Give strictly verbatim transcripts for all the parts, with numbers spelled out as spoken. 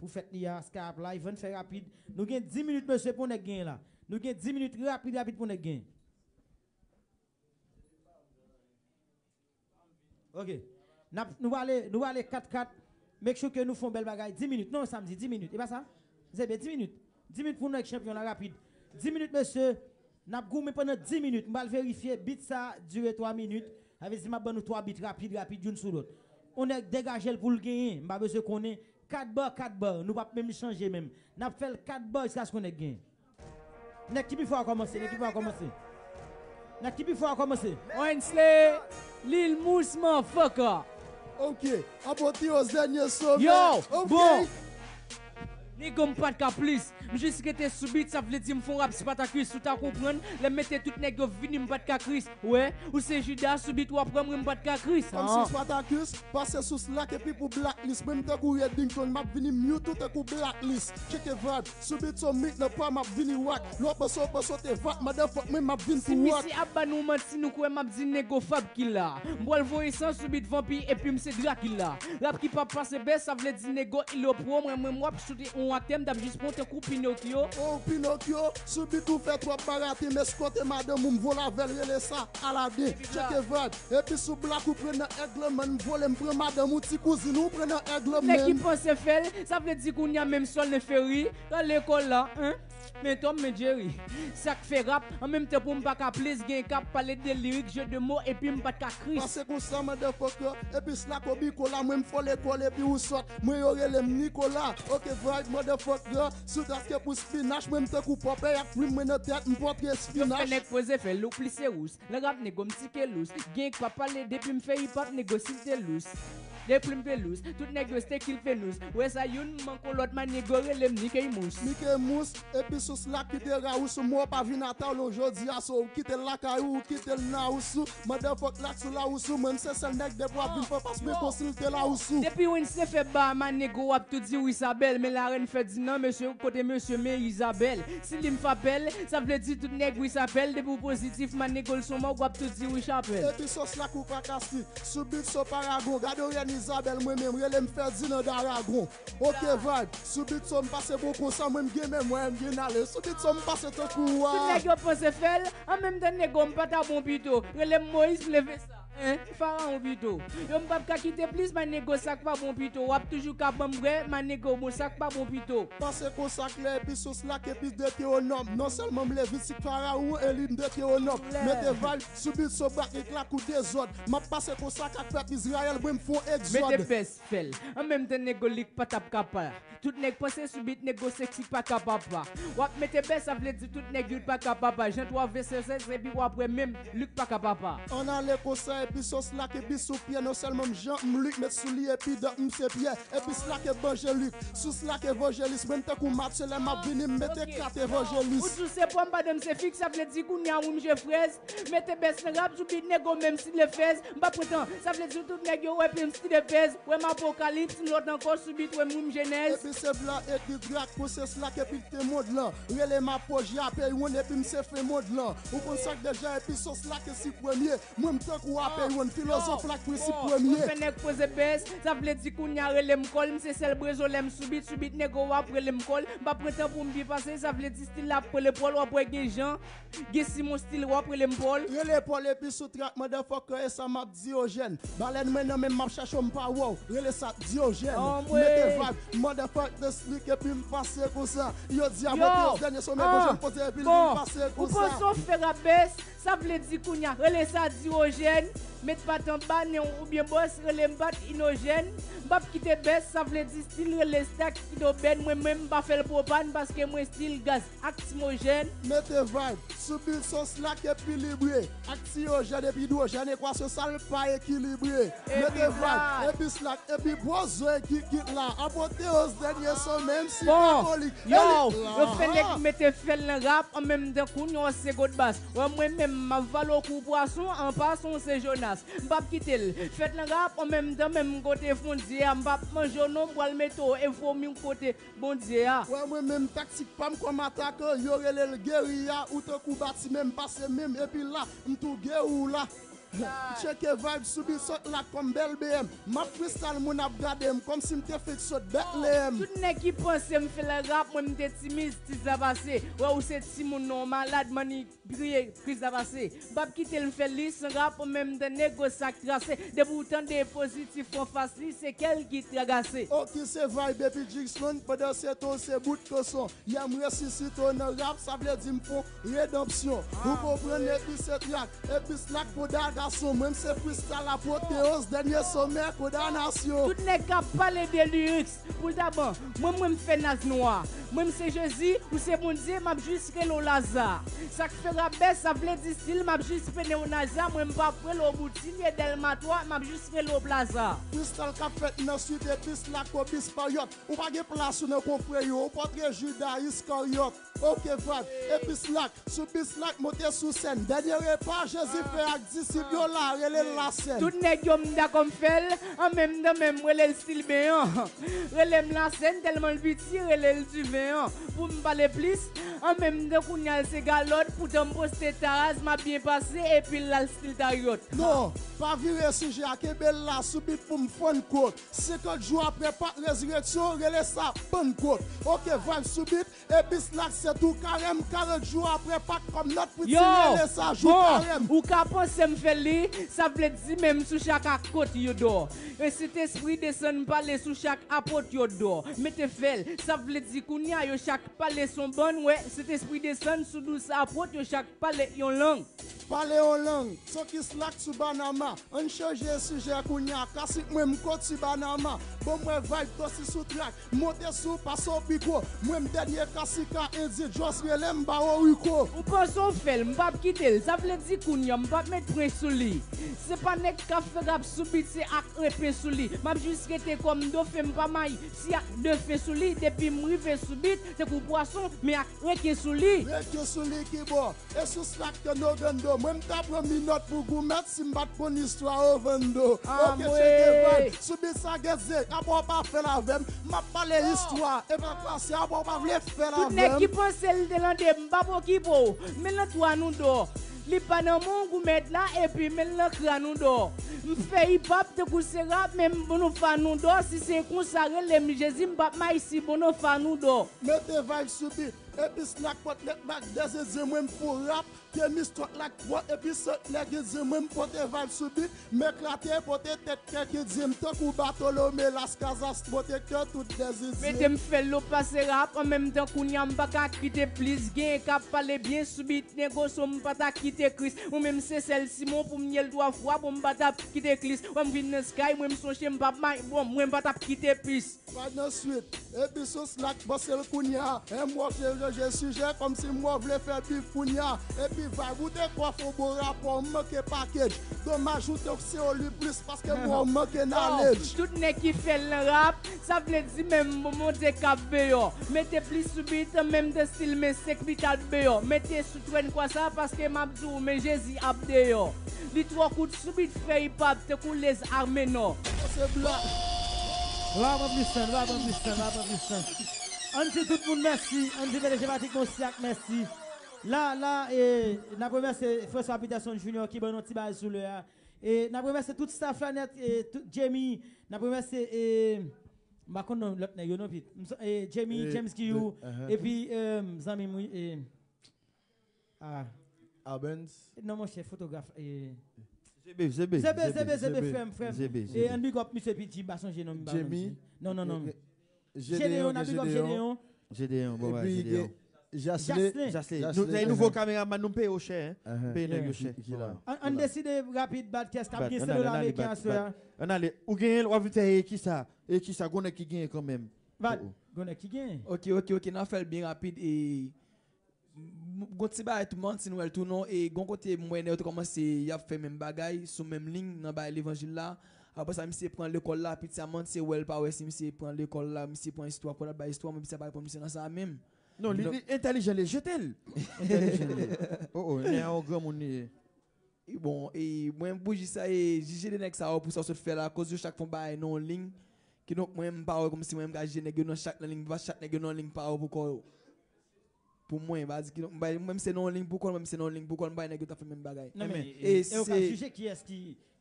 pou fèt li a, Sky ap live, ann fè rapid. Nou gen dis minit, mesye, pou nèg genyen la. Nou gen dis minit rapid, rapid pou nèg genyen. Ok. N ap, nou va ale, nou va ale kat kat. Make sure ke nou fè yon bèl bagay. Dis minit. Non, samdi, dis minit. E pa sa? Se byen, dis minit. Dis minit pou nou ak chanpyon la rapid. Dis minit, mesye. N ap goumen pandan dis minit. M pral verifye. Beat sa dire twa minit. Sa vle di m ap ban nou twa beat rapid, rapid, youn sou lòt. On nèg degaje l pou l genyen. M pa bezwen konnen. Kat ba, kat ba. Nou p ap menm chanje menm. N ap fè l kat ba jiskaske on nèg genyen. Nèg ki pi fò a kòmanse, nèg ki pi fò a kòmanse. Nèg ki pi fò a kòmanse. Wensley, Lil Mous, motherfucker. Ok, apoteoz dènye somè. Yo, ok. Bon. Nègo m pa t ka plis. M jis rete sou beat, sa vle di m fè on rap Spartacus, ou ta konprann. Lè m mete tout nèg yo vini, m pa t ka kris. Wè, ou se Jida, sou beat w ap pran mwen, m pa t ka kris. Kòm si Spartacus, pase sou Slack epi pou blacklist. Mwen m tankou Reddington, m ap vini mute ou tankou blacklist. Tcheke vibe, sou beat so mik nan pa m ap vini wak. Lè w panse w panse w te vak, motherfuck mwen m ap vin si pou wak. Si misye ap ba nou manti, nou kwè m ap di nègo fab ki la. M pral voye san sou beat vanpi epi m se Drakila. Rap ki pa pase bèz, sa vle di nègo ilo pro, mwen mwen m w ap choute on atè, m t ap jis pran tankou Pinokyo. Oh Pinokyo, sou beat ou fè twòp barate, m eskote madanm ou m vole avè l, rele sa Aladen. Tcheke vibe, epi sou blak ou pran nan ègleman, m vole m pran madanm ou ti kouzin ou pran nan ègleman. Nèg ki panse fè l, sa vle di kounye a menm sòl nan feri, rale kòl la, en. Men Tom, men Jerry. Sa k fè rap, an menm tan pou m pa ka plis, gen k ap pale de lirik, jeu de mots, epi m pa t ka kris. Pase konsa, motherfucker, epi Slack ou bikola, mwen m fò lekòl epi ou sòt, mwen yo rele m Nikola. Ok, vibe, motherfucker, sou taske pou spinach, mwen m tankou Popeye ak plim mwen nan tèt, m pòtre spinach. Yo fè nèg poze fè l, ou plis se wous. Nan rap nègo m ti ke lous. Gen k pa pale depi m fè hip hop nègo si l te lous. Depi m te lous, tout nèg yo se te kilfenous. Wè sa youn manko lòt ma nègo rele m Nikey Mous. Nikey Mous, epi sou Slack kite rawous ou mò pa vin ata w lon jodi a so ou kite l lakay ou, ou kite l nan house ou. Motherfuck Lax ou la house ou, mwen m se sèl nèg depi w ap vin fè pas mwen konsilte la house ou. Depi Wensley fè ba ma nègo w ap tou di wi sa bèl, men la rèn fè di nan mesye kote mesye men Izabèl. Si li m fapèl, sa vle di tout nèg wi sapèl, depi w pozitif, ma nègo l son mò, w ap tou di wi chapèl. Epi sòs la kou pa kasik, sou beat so paragon, gade w rèn Izabèl, mwen menm, rele m Ferdinand Aragon. Ok vibe, sou beat so m pase bon konsa, mwen m gen men mwen, m gen ale, sou beat so m pase tankou wa. Tout nèg yo panse fè l, an menm tan nègo m pa ta bon pito, rele m Moyiz m leve sa. Hein? Farawon pito. Yo m p ap ka kite plis, ma nègo sa k pa bon pito. W ap toujou ka ban m brè, ma nègo bon sa k pa bon pito. Pase konsa klè epi sou Slack epi Detewonòm. Non sèlman m Levitik Farawon e li m Detewonòm. Mete vibe sou beat so bak e klak ou dezòd. M ap pase konsa k ak pèp Izrayèl, mwen m fon egzòd. Mete bèz fè l. An menm tan nègo li k pa t ap ka pa. Tout nèg panse sou beat nègo sexy pa ka papa. W ap mete bèz, sa vle di tout nèg yo pa ka papa. Jan twa vèsè sèz epi w ap wè menm Luc pa ka papa. Ann ale konsa epi sòs la ke bi sou pyè, non sèlman m jan m Luc met sou li epi dan m se pyè. Epi Slack evanjelik, sou Slack evanjelis, mwen m tankou Matye lè m ap vini m mete kat evanjelis. Ou di w se pwa m pa dan m se fik, sa vle di kounye a wi m je frèz. Mete bèz nan rap sou beat nègo menm si le fèz. M pa pran tan, sa vle di tout nèg yo wè pye m style pèz. Wè m apokalips, m lòt ankò sou beat, wè m rim jenèz. Epi se blan epi drak, pou se Slack epi te mond lan. Rele m apogee apèywonn epi m se fen mond lan. Ou konn sa k deja epi sòs la ke si premye. Mwen m tankou apèywonn, filozòf la k prensip premye. Mwen fè nèg poze bèz, sa vle di kounye a rele m kòl, m se sèl brezo lè m sou beat, sou beat nègo w ap rele m kòl. M pa pran tan pou m byen pase, sa vle di stil la ap pran lepòl, w ap wè gen jan. Gen Simon stil w ap rele m Pòl. Rele Pòl epi sou trak, motherfucker, e sa m ap Diyojèn. Balèn mwen nan men m ap chache w m pa wè w. Rele sa Diyojèn. Mete vibe, motherfucker, slik epi m pase konsa. Yo di a mwen te dènye somè, bon jan poze epi l vin pase konsa. Ou panse w fè rap bèz, sa vle di kounye a. Rele sa Diyojèn. Met pat anba nen w oubyen bòs, rele m pat inojèn. M p ap kite bèz, sa vle di stil rele stak idobèn. Mwen menm m pa fè l pwopàn paske mwen stil gaz. Aktimojèn. Mete vibe, sou beat sòs la k ekilibre. Aksiyojèn epi idwojèn, ekwasyon sa l pa ekilibre. Mete vibe, epi Slack, epi Bwozo e Kikit la. Apoteoz dènye somè, M C Katolik. Yo, yo fè nèg mete fè l nan rap, an menm tan kounye a se got bas. Wè mwen menm, m ap vale w kou pwason, an pasan w se Jonas. M p ap kite l. Fèt nan rap, an menm tan menm kote fondye a, m p ap manje w non, m pral mete w e vomi w kote Bondye a. Wè mwen menm taktik pa m kòm atakan, yo rele l geriya, ou tankou bati menm pase menm, epi la, m tou geri w la. Tcheke vibe sou beat sot la kòm bèl B M. M ap freestyle, moun ap gade m kòmsi m te fèk sot Bethlehem. Tout nèg ki panse m fè l rap, mwen m te timiz, ti sa pase. Wè ou se timoun non, malad, manipile, kriz la pase. M p ap kite l m fè li san rap, mwen menm dan nego sa k trase. Depi w tande pozitif anfas li, se kè l ki tragase. Ok, se vibe epi Jigson, pandan se tan se bout koson. Yè m resisite w nan rap, sa vle di m fon redanpsyon. Ou konprann epi se trak, epi slak pou da gason. Mwen m se freestyle apoteoz, dènye somè kondanasyon. Tout nèg k ap pale de lyrics pou taban, mwen mwen m fè naz nwa. Mwen m se Jezi, ou se Bondye, m ap jis rele w Laza. Sa k fè rap bèz, sa vle di stil, m ap jis pene w naza. Mwen m p ap rele w Boutilye, Dèlma twa, m ap jis rele w Plaza. Freestyle k ap fèt nan swit epi slak obis paryòt. Ou pa gen plas ou nan kofre yo, ou pòtre Jida Iskaryòt. Ok, vibe, epi slak, sou beat slak, monte sou sèn. Dènye repa Jezi fè ak disip yo la, rele l lasèn. Tout nèg yo m dakò m fè l, an menm tan menm rele l stil ben an. Rele m lasèn tèlman l piti, rele l diven an. Pou m pale plis, an menm tan kounye a l se galòt, poutan m poste taraz, m ap byen pase, epi l al stil taryòt. Non, pa vire sijè a, kenbe l la sou beat pou m fann kwòt. Senkant jou apre Pak Rezireksyon, rele sa Pannkòt. Ok, vibe sou beat, epi slak se tou karèm, karant jou apre Pak kòm nòt Pwiti, rele sa jou karèm. Ou ka panse m fè li, sa vle di menm sou chak akot yo dò. E Sentespri desann pale sou chak apot yo dò. Mete fè l, sa vle di kounye a yo chak pale s on bann, wè, Sentespri desann sou douz apot yo chak pale yon lang. Pale yon lang, sou ki slak sou Banama. Ann chanje sijè kounye a, kasik mwen m kot sou Banama. Bon mwen vibe, tosi sou trak, monte sou, pase w piko. Mwen m dènye kasika, endyen just rele m Bawo Rico. Ou panse w fè l, m p ap kite l, sa vle di kounye a m p ap met pwen sou li. Se pa nèg k ap fè rap sou beat, se ak repen sou li. M ap jis rete kòm dofen, m pa may si ak defen sou li. Depi m rive sou beat, tankou pwason, men ak reken sou li. Reken sou li ki bò. E sou slak ke no gando. Mwen m ta pran minòt pou goumèt si m pa t konn istwa Ovando. Ok, tcheke vibe. Sou beat sa gen zen. Apa w pa fè l avè m. M ap pale istwa. E pa pase apa w pa vle fè l avè m. Tout nèg ki panse l te lande m pa pokipo. Men l nan twa nou dò. Li pa nan men w goumèt la epi men l nan kra nou dò. M fè hip hop tankou se rap men m bon nou fa nou dò. Si se konsa rele m Jezi m p ap may si bon nou fa nou dò. Mete vibe sou beat. Epi slak pòt lèt lak dèzendyen mwen m fon rap. Ke mistwak lak pwòt epi sot lèk endyen mwen m pote vibe sou beat. M eklate pote tèt kèk endyen m tankou Batolome Las Casas pwotektè tout dèzendyen. Mete m fè l ou pase rap an menm tan kounye a m pa ka kite plis. Genyen k ap pale byen sou beat nego so m pa ta kite Kris. Ou menm se sèl Simon pou m ye l twa fwa bon m pa t ap kite Klis. Wè m vin nan sky mwen m sonje m p ap may bon mwen m pa t ap kite pis. Pa nan swit, epi sou slak, panse l kounye a. M wòf je je sijè, kòmsi m wè w vle fè bif kounye a. Epi vibe, ou te kwaf on bon rapò, m manke package. Domaj ou te se oli plis, paske mwen w manke knowledge. Tout nèg ki fè l nan rap, sa vle di menm bon Bondye k ap deyò. Mete plis sou beat, menm de stil men senk bit al deyò. Mete sou trèn kwa sa, paske m ap di w, men Jezi ap deyò. Li twò kout sou beat fè hip hop tankou lez Armenò. Se blan. L ap pran plis tan, l ap pran plis tan, l ap pran plis tan. Ann di tout moun mèsi, ann di P D G Patrick Mosiak mèsi. La, la, e, n ap remèsye François Peterson Junior ki ban nou ti bagay sou lè a. E n ap remèsye tout staff la nèt, e, tout Jamie, n ap remèsye, e, m pa konn non lòt nèg yo non, Pete. M sa-, e, Jamie, James Guillou, epi, e, zanmi m, wi, e, Ah. Albens. Non, monchè, fotograf. Eh. Zebe, Zebe, Zebe, Zebe, Zebe, frè m, frè m. Zebe, Zebe. E ann big up misye P J, m pa sonje non, m pa Jamie. Non, non, non. Gedeon, n ap big up Gedeon. Gedeon, bon, epi Gedeon. Jasley. Jasley. Jasley. Nou, se nouvo kameraman, nou peye yo chè, hein. Peye nèg yo chè. Ann, ann deside rapid, Badkès, k ap gen sen dola ameriken aswè a. Ann ale. Ou genyen l, w ap vin fè, e kisa? E kisa? Gon nèg ki genyen kanmenm. Bad, gon nèg ki genyen. Ok, ok, ok, n ap fè l byen rapid, e M-, gon ti bagay tou, Martine wè l tou non, e gon kote m wè nèg yo te kòmanse y ap fè menm bagay sou menm liy nan bay levanjil la. Apre sa, misye pran lekòl la, piti a Martine wè l pa wè si misye pran lekòl la, misye pran istwa, pou l ap bay istwa, men piti a pa reponn misye nan sa menm. Non, li, li entèlijan, li jete l. Entèlijan li ye. Oh, oh, men a yon granmoun li ye. E bon, e mwen, pou jis sa, e jije de nèg sa yo pou sa yo sot fè la, akoz yo chak fè yon bagay nan yon liy. Kidonk, mwen, m pa wè kòmsi mwen, m ka jije nèg yo nan chak nan liy, m pa chak nèg yo nan liy pa yo pou kò yo. Pou mwen, pa di ki non, m bay, mwen, m se nan yon liy pou kò l, mwen, m se nan yon liy pou kò l, m bay nèg yo t ap fè menm bagay. Non, men, e, e, e ou ka jije kiyès ki,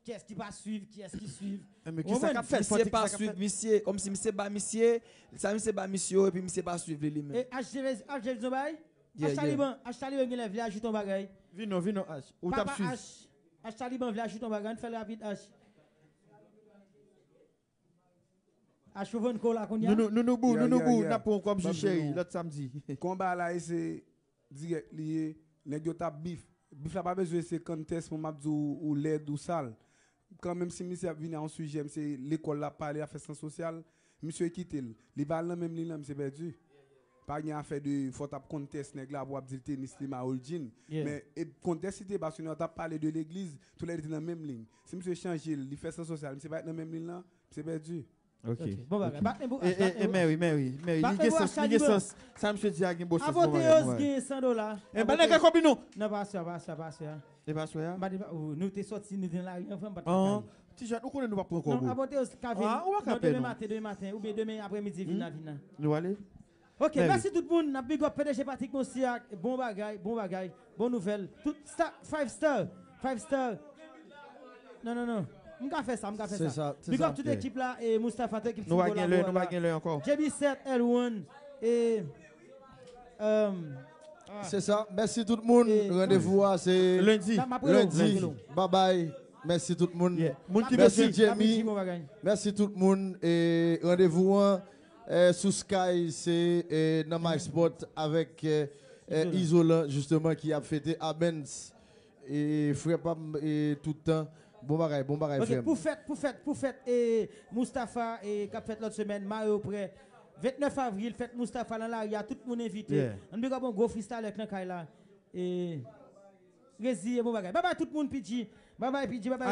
kiyès ki pa swiv, kiyès ki swiv. Enben, kisa k ap fèt? Misye pa swiv, misye, kòmsi misye ba misye, sa misye ba misye yo, epi misye pa swiv li, li menm. E H J, H J di yon bagay? Yeah, H Taliban, H Taliban gen lè vle ajoute yon bagay. Vin non, vin non, H. Ou t ap swiv. H, H Taliban vle ajoute yon bagay, ann fè l rapid, H. H, ou vann kò w la kounye a? Nou, nou, nou, nou bout, nou, nou bout, n ap pran yon kòb jou, cheri, lòt samdi. Konba la, e se dirèk li ye. Nèg yo t ap bif. Bif la pa bezwen se contest pou m ap di w ou lèd, ou sal. Kanmenm, si misye ap vini a yon sijè, misye lekòl l ap pale, afè syans sosyal, misye kite l. Li pa al nan menm liy lan, misye pèdi. Pa gen afè de fò w t ap contest nèg la pou w ap di l tenis li mayo l jean. Men e contest li te ye, paske nou t ap pale de legliz, toulède te nan menm liy. Si misye chanje l, li fè syans sosyal, misye pa ret nan menm liy lan, misye pèdi. Ok. Bon bagay. Bat men pou H, bat men pou H. E, e, e, Mary, Mary, Mary, li gen sans, li gen sans. Sa misye di a gen bon sans, bon bagay, bon bagay. Apoteoz gen san dola. E, ba nèg la kòb li non. Non, pa aswè a, pa aswè a, pa aswè a. E pa aswè a? M pa te, oh, nou te sòti, nou te nan lari anvan, m pa t lakay. Ti Jacques, ou konnen nou p ap pran kòb ou. Apoteoz ka vini. Ah, ou pa ka pè non. Non, demen maten, demen maten, oubyen demen aprèmidi, vin la, vin la. Nou ale? Ok, mèsi tout moun. N ap big up P D G Patrick Monsiak. Bon bagay, bon bagay, bon nouvèl. Tout star, five star, five star. Non, non, non. M ka fè sa, m ka fè sa. Big up tout ekip la, e Moustapha, tout ekip Simbo la. Nou pa gen lè, nou pa gen lè ankò. J B seven, L one, e, um, Se sa. Mèsi tout moun. Randevou a se lendi. Lendi. Bye bye. Mèsi tout moun. Mèsi Jamie. Mèsi tout moun. E randevou an, eh, sou Sky, se, eh, nan MySport avèk, eh, eh, Izolan, jisteman, ki ap fete Abens. E frè pa m, e tout tan. Bon bagay, bon bagay, frè m. Ok, pou fèt, pou fèt, pou fèt, e Moustapha, e k ap fèt lòt semèn, Mayo prè. Ventnèf avril, fèt Moustapha nan lari a, tout moun envite. Ann big up yon gwo freestyler k nan kay la. E Rezi, e bon bagay. Bye bye tout moun, P G. Bye bye, P G. Bye bye.